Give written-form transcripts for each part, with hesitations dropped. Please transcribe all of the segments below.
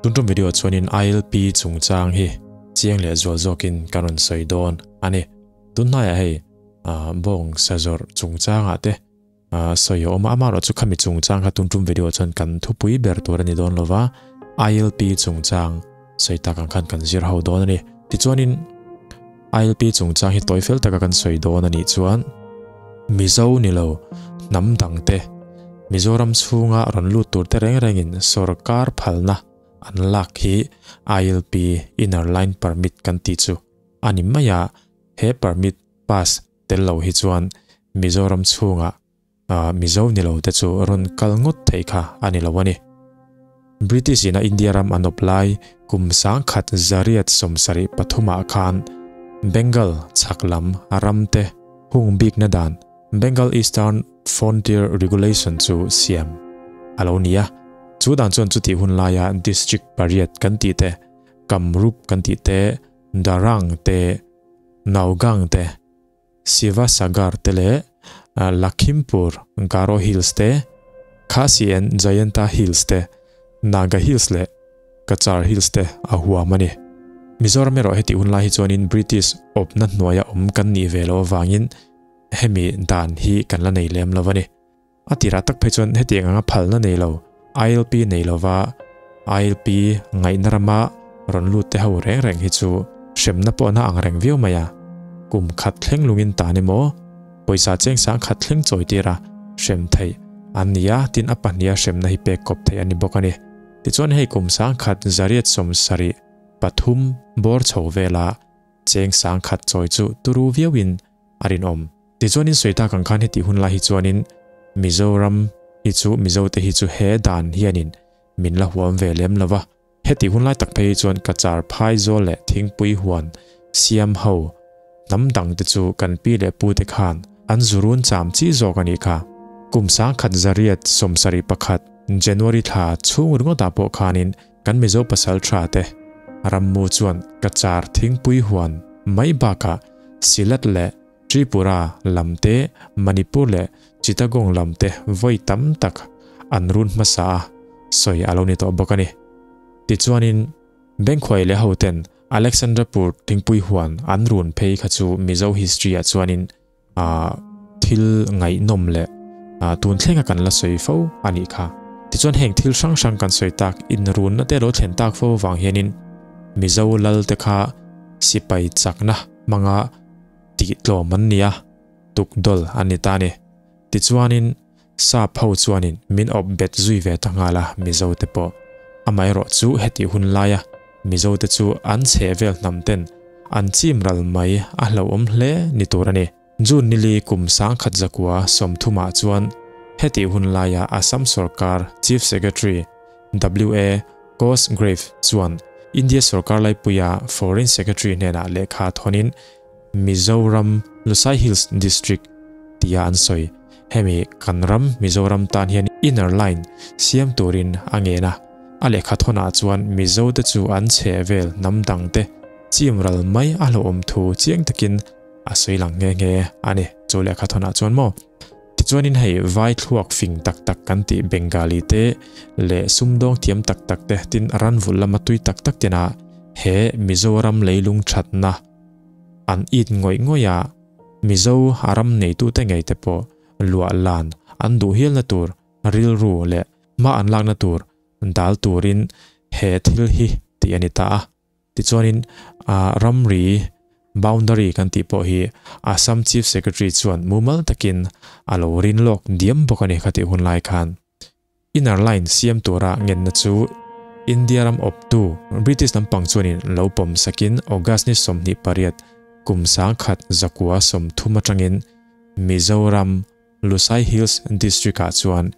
Tun tum video chuanin ILP chungchang hi chiang leh zual zawkin kan rawn sawi dawn a ni. Tunhnaiah hei bawng sazawrh chungchangah te sawi a awm a, amaherawhchu khami chungchang kha tun tum video chuan kan thupui ber tur a ni dawn lova, ILP chungchang sawi tak ang khan kan zir ho dawn a ni. Tichuanin ILP chungchang hi tawi fel taka kan sawi dawn a nih chuan Mizo ni lo hnam dangte Mizoram chhunga rawn lut tur te reng rengin sorkar phalna an lak hi ILP, Inner Line Permit, kan tih chu a ni mai a, he permit pass tel lo hi chuan Mizoram chhunga Mizo ni lo te chu rawn kal ngawt theih kha a ni lo a ni. British ina India ram an awp lai kum 1773 ah khan Bengal chhak lam ram te hung bikna dan Bengal Eastern Frontier Regulation chu siam a lo ni a. Chu dan chuan chutih hun laia district pariat kan tih te, Kamrup kan tih te, Darang te, Naugang te, Siva Sagar te leh Lakhimpur Garo Hills te, Khasi and Jayanta Hills te, Naga Hills leh Cachar Hills te a huam a ni. Mizoram erawh heti hun lai hi chuanin British awpna hnuaia awm kan nih ve loh avangin hemi dan hi kan la nei lem lo a ni. A tirah tak phei chuan hetiang anga phalna nei lo, ILP nei lova ILP ngaihna rama rawn lut te ho reng reng hi chu hremna pawh na ang reng viau mai a. Kum khat thleng lungin tan emaw, pawisa cheng sang khat thleng chawi tir a hrem theih an ni a, tin a pahniha hremna hi pek kawp theih a ni bawk a ni. Tichuan hei kum 1973 bawr chho vela cheng sang khat chawi chu turu viauin a rinawm. Tichuanin sawi tak ang khan heti hun lai hi chuanin Mizoram hi chu Mizote hi chu he dan hianin min la huam ve lem lo va. Heti hun lai tak phei hi chuan Cachar phaizawl leh thingpui huan siam ho hnam dangte chu kan pi leh pute khan an zurun cham chi zawk a nih kha. Kum 1971 January thla chhung ringawtah pawh khanin kan Mizo pasal tha te rammu chuan Cachar thingpui huan mai bakah Silat leh Tripura lam te, Manipur leh Chittagong lam te vawi tam tak an run hmasa a, sawi a lo ni tawh bawk a ni. Tichuanin, Bengkhuai leh hoten Alexandrapur thingpui huan an run phei kha chu Mizo history ah chuanin thil ngaihnawm leh tun thlenga kan la sawi fo a nih kha. Tichuan heng thil hrang hrang kan sawi tak inrunna te lo thlen tak fo vang hianin Mizo lal te kha sipai chakna hmanga tih tlawm an ni a, tukdawl an ni ta a ni. Tichuanin, Sap ho chuanin min awp bet zui ve ta nghal a, Mizo te pawh. Amaherawh chu hetih hun laia Mizo te chu an chheh vel hnam ten an chim ral mai a hlauhawm hle ni tur a ni. June nili kum 1930 ah chuan hetih hun laia Assam sorkar Chief Secretary WA Cosgrave chuan India sorkar laipuia Foreign Secretary hnenah lehkha thawnin Mizoram Lusai Hills District tia an sawi. Hemi kan ram Mizoram tan hian inner line siam turin a ngen a, a lehkha thawnah chuan Mizo te chu an chheh vel hnam dang te chim ral mai a hlauhawm thu chiang takin a sawi lang nghe nghe a ni. Chu lehkha thawnah chuan maw? Tichuanin hei vai thluak fing tak tak kan tih Bengali te leh sumdawng thiam tak tak te tin ranvulh lama tui tak tak tena he Mizoram leilung thatna an it ngawih ngawih a, Mizo a ram neitute ngei te pawh luah lan an duh hialna tur rilru leh hma an lakna tur dal turin he thil hi tih a ni ta a. Tichuanin ramri, boundary, kan tih pawh hi Assam Chief Secretary chuan mumal takin a lo rin lawk diam bawk a ni khatih hun lai khan. Inner Line siam tura ngenna chu India ram awptu British lampang chuanin lo pawm sakin August ni 28 kum 1930 atangin Mizoram Lusai Hills District-ah chuan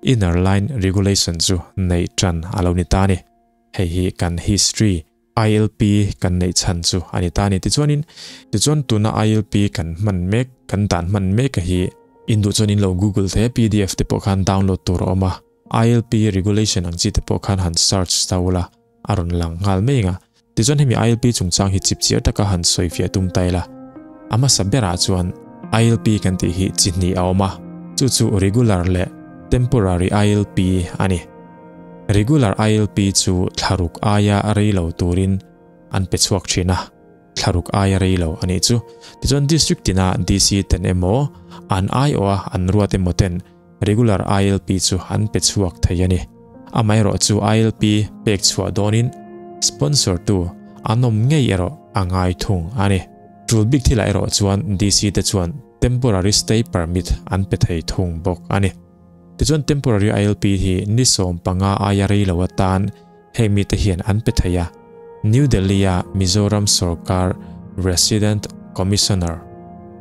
Inner Line Regulation chu neih tan a lo ni ta a ni. Hei hi kan history ILP kan neih chhan chu a ni ta a ni. Tichuanin, tichuan tuna ILP kan hman mek, kan dan hman mek a hi Induh chuan in lo google the pdf te pawh khan download tur a awm a, ILP regulation ang chi te pawh khan han search ta ula a rawn lang nghal mai ang a. Tichuan hemi ILP chungchang hi chipchiar taka han sawifiah tum ta ila. A hmasa berah chuan ILP kan tih hi chi hnih a awm a, chu chu regular leh temporary ILP a ni. Regular ILP chu thlaruk aia rei lo turin an pe chhuak thin a, thlaruk aia rei lo a nih chu. Tichuan District tina DC ten emaw, an aiawha an ruat emaw ten Regular ILP chu an pe chhuak thei a ni. Amaherawhchu ILP pek chhuah dawnin sponsor tu an awm ngei erawh a ngai thung a ni. Tul bik thilah erawh chuan DC te chuan Temporary Stay Permit an pe thei thung bawk a ni. Tichuan Temporary ILP hi ni 15 aia rei lo atan heng mite hian an pe thei a. New Delhi-a Mizoram sorkar Resident Commissioner,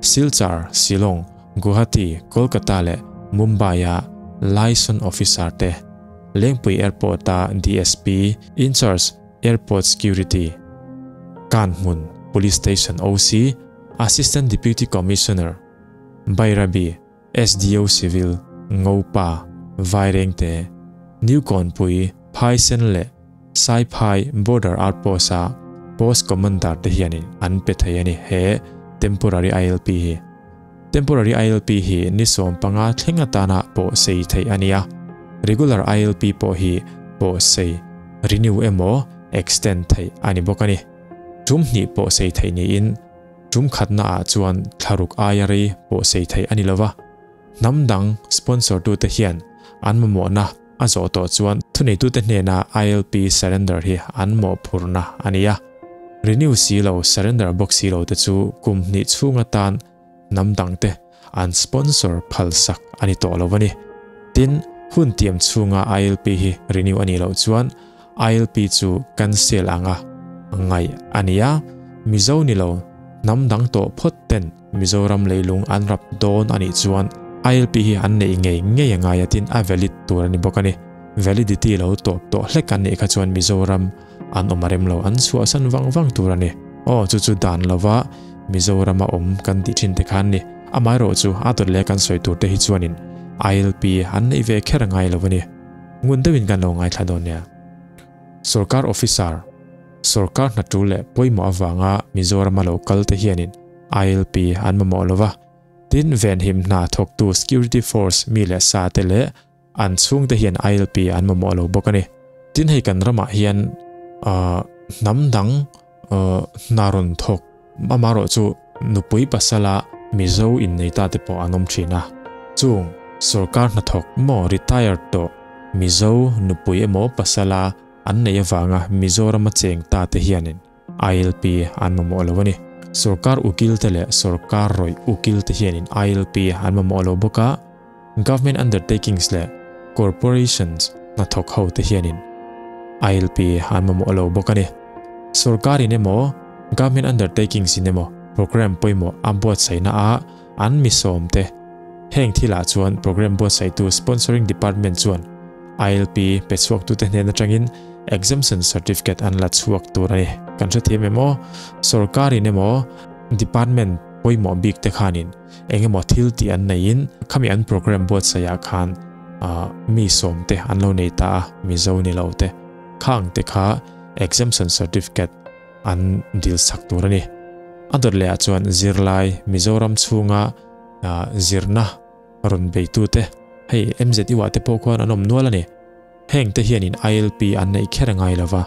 Silchar, Shillong, Guwahati, Kolkata leh Mumbai-a Liaison Officer te, Lengpui Airport-a DSP, In-charge, Airport Security, Kanhmun Police Station OC, Assistant Deputy Commissioner, Bairabi, SDO Civil, Ngopa, Vairengte, New Kawnpui, Phaisen leh Saiphai Border Outpost-a Post Commander te hianin an pe thei a ni he Temporary ILP hi. Temporary ILP hi ni 15 thleng atana pawh sei theih a ni a, Regular ILP pawh hi pawh sei, renew emaw extend theih a ni bawk a ni. Tum hnih pawh sei theih niin tum khatna ah chuan thlaruk aia rei pawh sei theih a ni lova, hnam dang sponsor tute hian an mamawhna a zawh tawh chuan thuneitute hnena ILP surrender hi an mawhphurhna a ni a. Renew si lo, surrender bawk si lo te chu kum hnih chhung atan hnam dangte an sponsor phalsak a ni tawh lo a ni. Tin, hun tiam chhunga ILP hi renew a nih loh chuan ILP chu cancel anga ngaih a ni a, Mizo ni lo hnam dang tawh phawt ten Mizoram leilung an rap dawn a nih chuan ILP hi an neih ngei ngei a ngai a tin a valid tur a ni bawk a ni. Validity lo tawp tawh hlek an nih kha chuan Mizoram an awm a rem lo, an chhuahsan vang vang tur a ni. Aw, chu chu dan lova Mizorama awm kan tih thin te khan ni. Amaherawhchu a dawt leh kan sawi tur te hi chuanin ILP an neih ve kher a ngai lo a ni. Ngun deuhin kan lo ngaithla dawn nia. Sorkar officer, sorkar hna tul leh pawimawh avanga Mizorama lo kal te hianin ILP an mamawh lo va. Tin, venhim hna thawktu security force mi leh sa te leh an chhungte hian ILP an mamawh lo bawk a ni. Tin, hei kan ramah hian hnam dang hna rawn thawk amaherawh chu nupui pasala Mizo innei ta te pawh an awm thin a. Chung sorkar hnathawk maw retired tawh Mizo nupui emaw pasala an neih avanga Mizorama cheng ta te hianin ILP an mamawh lo a ni. Sorkar ukil te leh sorkar rawih ukil te hianin ILP an mamawh lo bawk a, Government undertakings leh corporations hnathawk ho te hianin ILP an mamawh lo bawk a ni. Sorkar in emaw, government undertakings in emaw program pawimawh a buatsaihna ah an mi sawm te. Heng thilah chuan program buatsaihtu sponsoring department chuan ILP pe chhuaktute hnen atangin exemption certificate an la chhuak tur a ni. Kan hrethiam em aw? Sorkar in emaw, department pawimawh bik te khanin eng emaw thil tih an neihin khami an program buatsaihah khan mi sawm te an lo nei ta a, Mizo ni lo te khang te kha exemption certificate an dil sak tur a ni. A dawt lehah chuan zirlai Mizoram chhunga zirna rawn beitu te hei MZU ah te pawh khuan an awm nual a ni. Heng te hianin ILP an neih kher a ngai lova,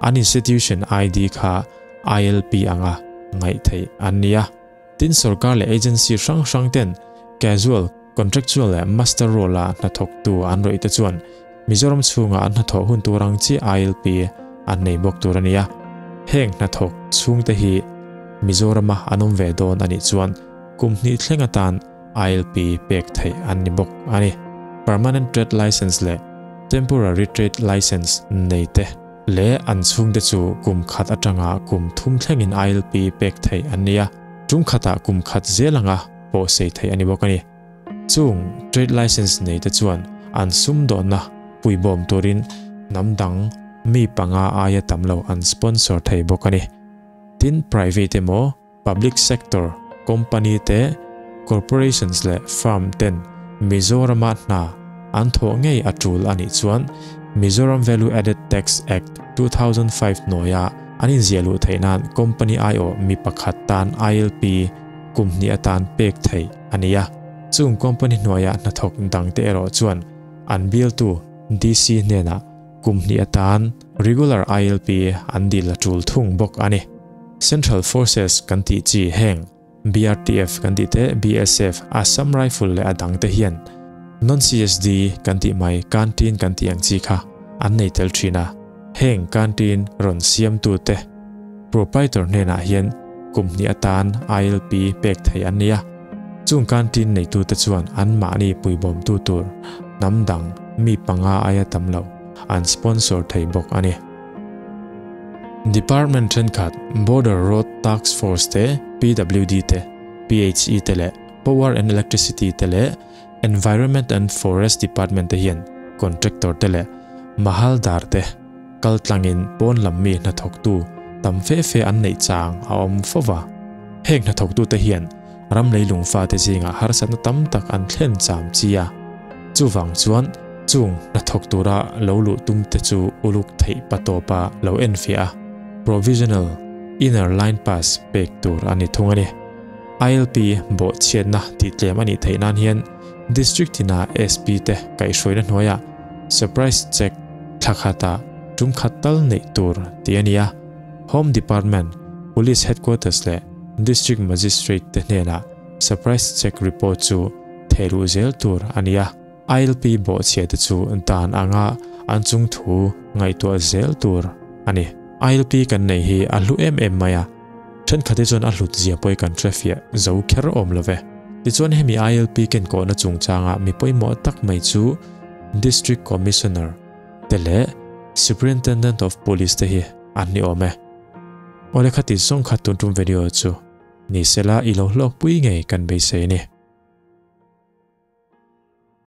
an institution ID kha ILP anga ngaih theih an ni a. Tin, sorkar leh agency hrang hrang ten casual, contractual leh muster roll a hnathawktu an rawih te chuan Mizoram chhunga an hnathawh hun tur ang chi ILP an nei bawk tur a ni a. Heng hnathawk chhungte hi Mizorama an awm ve dawn a nih chuan kum hnih thleng atan ILP pek theih an ni bawk a ni. Permanent Trade Licence leh Temporary Trade Licence nei te leh an chhungte chu kum khat atanga kum thum thlengin ILP pek theih an ni a, tum khatah kum khat zel anga pawh sei theih a ni bawk a ni. Chung trade licence nei te chuan an sumdawnna puibawm turin hnam dang mi panga aia tam lo an sponsor thei bawk a ni. Tin, private emaw, Public sector company te, corporations leh firm ten Mizorama hna an thawh ngei a tul a nih chuan Mizoram Value Added Tax Act, 2005 hnuaia an inziah luh theih nan company aiawh mi pakhat tan ILP kum hnih atan pek theih a ni a. Chung company hnuaia hnathawk dangte erawh chuan an bialtu DC hnenah. kum hnih atan Regular ILP an dil a tul thung bawk a ni. Central Forces kan tih chi heng BRTF kan tih te, BSF, Assam Rifle leh a dang te hian Non-CSD kan tih mai canteen kan tih ang chi kha an nei tel thin a. Heng canteen rawn siamtu te proprietor hnenah hian kum hnih atan ILP pek theih an ni a. Chung canteen neitute chuan anmahni puibawmtu tur hnam dang mi panga aia tam lo an sponsor thei bawk a ni. Department thenkhat Border Road Task Force te, PWD te, PHE te leh Power and Electricity te leh Environment and Forest Department te hian contractor te leh mahaldar te kaltlangin pawn lam mi hnathawktu tam fe fe an neih chang a awm fo va. Heng hnathawktute hian ram leilung fate zingah harsatna tam tak an thlen cham chi a. Chuvang chuan chung hnathawk tura lo luh tumte chu uluk theih patawpa lo enfiah a, provisional inner line pass pek tur a ni thung a ni. ILP bawhchhiatna tih tlem a nih theih nan hian District tina SP te kaihhruaina hnuaiah surprise check thla khatah tum khat tal neih tur tih a ni a. Home Department, Police Headquarters leh District Magistrate te hnenah surprise check report chu thehluh zel tur a ni a. ILP bawhchhiah te chu dan anga an chung thu ngaihtuah zel tur a ni. ILP kan neih hi a hlu em em mai a. Thenkhat hi chuan a hlut zia pawh hi kan hre fiah zo kher awm lo ve. Tichuan hemi ILP kenkawhna chungchanga mi pawimawh tak mai chu District Commissioner te leh Superintendent of Police te hi an ni awm e. Awle khati zawng kha tun tum video chu ni sela i lo hlawkpui ngei kan beisei a ni.